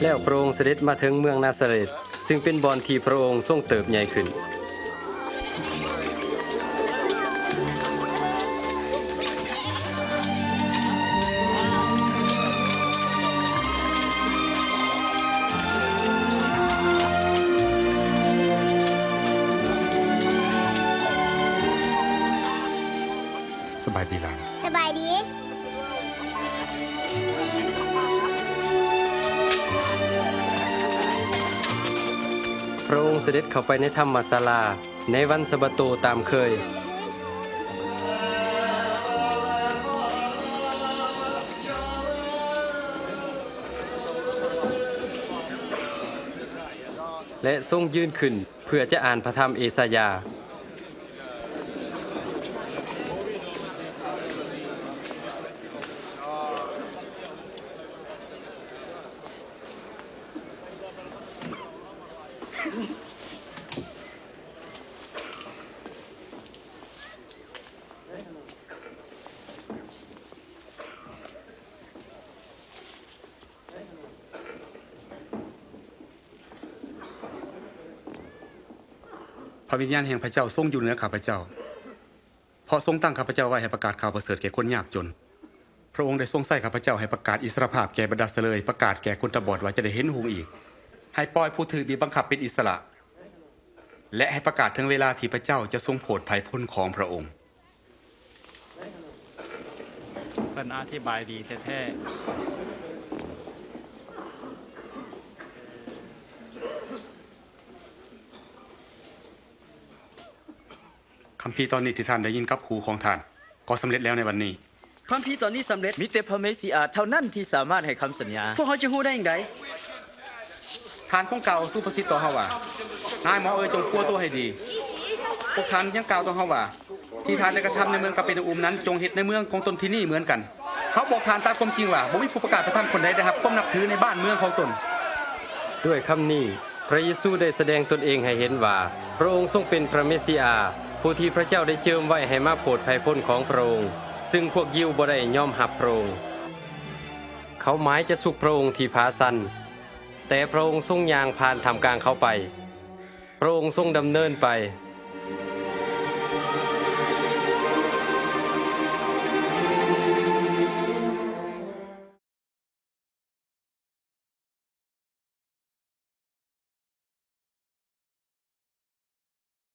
ແລ້ວພະອົງສະເດັດມາເຖິງເມືອງນາຊາເຣດ, ຊຶ່ງເປັນບ່ອນທີ່ພະອົງຊົງເຕີບໃຫຍ່ຂຶ້ນ. ສະບາຍດີຫຼານ. ສະບາຍດີ. ພະອົງສະເດັດເຂົ້າໄປໃນທຳມະສາລາໃນວັນສະບາໂຕຕາມເຄີຍ ແລະ ຊົງຢືນຂຶ້ນເພື່ອຈະອ່ານພະທຳເອຊາຍາ. ພະວິນຍານແຫ່ງພະເຈົ້າຊົງຢູ່ເໜືອຂ້າພະເຈົ້າ, ເພາະຊົງຕັ້ງຂ້າພະເຈົ້າໄວ້ໃຫ້ປະກາດຂ່າວປະເສີດແກ່ຄົນຍາກຈົນ. ພະອົງໄດ້ຊົງໃຊ້ຂ້າພະເຈົ້າໃຫ້ປະກາດອິດສະຫຼະພາບແກ່ບັນດາສະເລີຍ, ປະກາດແກ່ຄົນຕາບອດວ່າຈະໄດ້ເຫັນຫຸງອີກ, ໃຫ້ປ່ອຍຜູ້ຖືກບີບບັງຄັບເປັນອິດສະຫຼະ, ແລະ ໃຫ້ປະກາດເຖິງເວລາທີ່ພະເຈົ້າຈະຊົງໂຜດໄພພົ້ນຂອງພະອົງ. ເພິ່ນອະທິບາຍດີແທ້ໆ. ຄຳພີຕອນນີ້ທີ່ທ່ານໄດ້ຍິນກັບຫູຂອງທ່ານ ກໍສຳເລັດແລ້ວໃນວັນນີ້. ຄຳພີຕອນນີ້ສຳເລັດ. ມີແຕ່ພະເມຊິອາເທົ່ານັ້ນທີ່ສາມາດໃຫ້ຄຳສັນຍາ. ພວກເຮົາຈະຮູ້ໄດ້ຈັ່ງໃດ? ທ່ານຄົງກ່າວສຸພາສິດຕໍ່ເຮົາວ່າ, ນາຍໝໍເອີຍ, ຈົ່ງປົວໂຕໃຫ້ດີ. ພວກທ່ານຍັງກ່າວຕໍ່ເຮົາວ່າ, ທີ່ທ່ານໄດ້ກະທຳໃນເມືອງກາເປນາອຸມນັ້ນ, ຈົ່ງເຮັດໃນເມືອງຂອງຕົນທີ່ນີ້ເໝືອນກັນ. ເຮົາບອກທ່ານຕາມຄວາມຈິງວ່າ, ບໍ່ມີຜູ້ປະກາດພະທຳຄົນໃດໄດ້ຮັບຄວາມນັບຖືໃນບ້ານເມືອງຂອງຕົນ. ດ້ວຍຄຳນີ້, ພະເຢຊູໄດ້ສະແດງຕົນເອງໃຫ້ເຫັນວ່າ ພະອົງຊົງເປັນພະເມຊິອາ, ຜູ້ທີ່ພະເຈົ້າໄດ້ເຈີມໄວ້ໃຫ້ມາໂຜດໄພພົ້ນຂອງພະອົງ, ຊຶ່ງພວກຢິວບໍ່ໄດ້ຍອມຮັບພະອົງ. ເຂົາໝາຍຈະຊຸກພະອົງທີ່ຜາຊັນ, ແຕ່ພະອົງຊົງຍ່າງຜ່ານທ່າມກາງເຂົາໄປ. ພະອົງຊົງດຳເນີນໄປ,